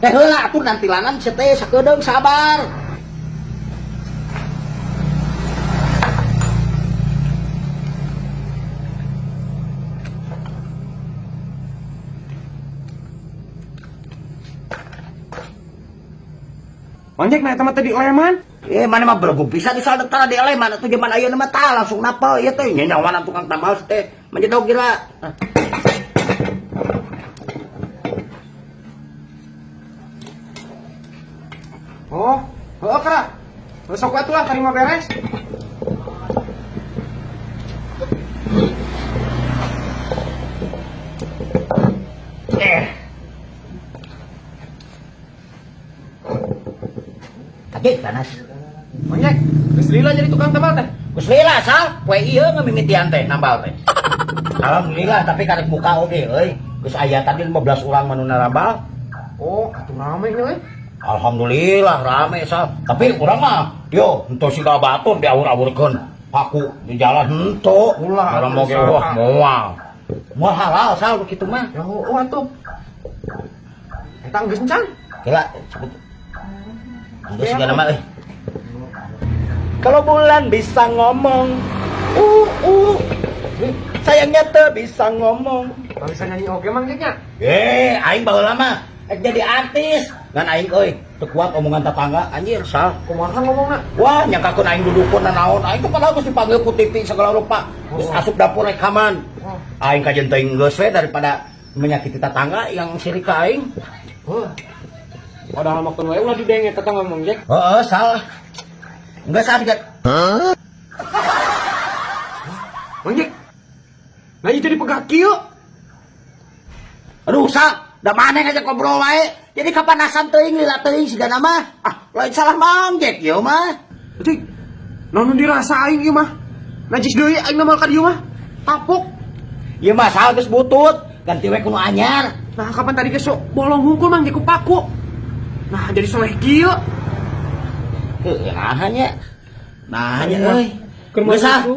Teh heula atuh nantilanan sia teh sakedeung sabar. Mang Jack, nah eta mah tadi leman. Eh, mana mah bergum pisan di saldo tara di leman atuh zaman ayeuna mah tah langsung napel ieu teh nyawanan tukang tambal teh menjedog gila. Oh, heeh kera. Besok atuh lah tarima beres. Eh. Kaget panas. Mang Jack, geus lila jadi tukang tambal teh. Geus lila sal, poe ieu ngamimitian teh nambal teh. Alhamdulillah tapi karek muka oge euy. Geus aya tadi 15 urang manu narambal. Oh, atuh rame nya euy. Alhamdulillah rame sal. Tapi urang mah yo henteu siga batur diawur-awurkeun paku di jalan henteu. Ulah, Urang atuh moge wah saha. moal. Moal halal sal kitu mah. Ya heueuh atuh. Eta geus encan. Kela cepet. Geus siga nama euy. Kalau bulan bisa ngomong, sayangnya teu bisa ngomong. Tah bisa nyanyi oge Mang Jack nya. Eh, aing baheula mah ek jadi artis. Ngan aing euy, teu kuat omongan tetangga anjir sal. Kumaha ngomongna? Wah, nyangkakeun aing dudukun naon. Aing teh padahal geus dipanggil ku TV segala rupa. Geus Oh. asup dapur rekaman. Oh. Aing kajen teuing geus we daripada menyakiti tetangga yang sirik ka aing. Heuh. Padahal mah keun wae ulah didenge tetangga Mang Jack. Heeh, salah. Enggak sah tiga. Mang Jack. Nah ieu jadi pegat kieu. Aduh, sal, da maneh ngajak ngobrol wae. Jadi kapanasan teuing lila teuing sigana mah. Ah, lain salah Mang Jack ieu mah. Euy. Naon nu dirasa aing ieu mah? Najis deui aing namal ka dieu mah. Tapuk. Ieu mah sal geus butut, ganti we ku nu anyar. Nah, kapan tadi ge sok bolong hungkul Mang Jack ku paku. Nah, jadi soleh kieu. Heuh, nahan nya. Nah, nya Aing mah, euy. keur Geus ah. itu.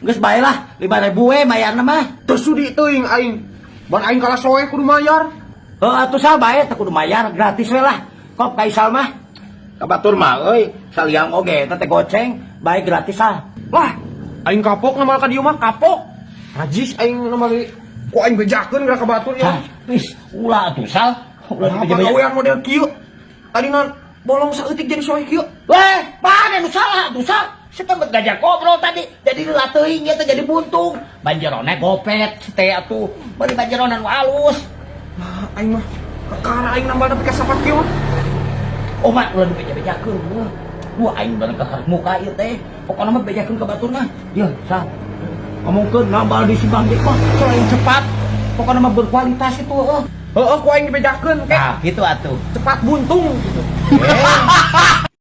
Geus bae lah, 5000 we bayarna mah. Teu sudi teuing aing. Ban aing kalah soeh kudu mayar. Heuh atuh sal bae teh kudu mayar gratis we lah. Kop ka Isal mah. Ka batur mah euy, saliang oge eta teh goceng, bae gratis ah. Lah, aing kapok namal ka dieu mah, kapok. Najis aing namal ku aing bejakeun geura ka batur Hah, ya. wis ulah atuh sal. Ulah Apa dibeja-beja. gawean model kieu? Tadi ngan bolong saeutik jadi soeh kieu. Weh, mana nu salah atuh sal? Setempat gajah ngobrol tadi, jadi lila teuing ieu teh jadi buntung. Banjerona gopet teh atuh. Bari banjerona nu halus. Nah, aing mah kakara aing nambal tapi ka sapat kieu mah. Oh mak ulah dibeja-bejakeun. Wah, aing bareng ka muka ieu teh. Pokona mah bejakeun ka batur mah. Yeuh, sal. Ngomongkeun nambal di si Bang Jack mah selain cepat, pokona mah berkualitas itu heuh. Heeh, ku aing dibejakeun ke Nah, gitu atuh. cepat buntung gitu. Eh.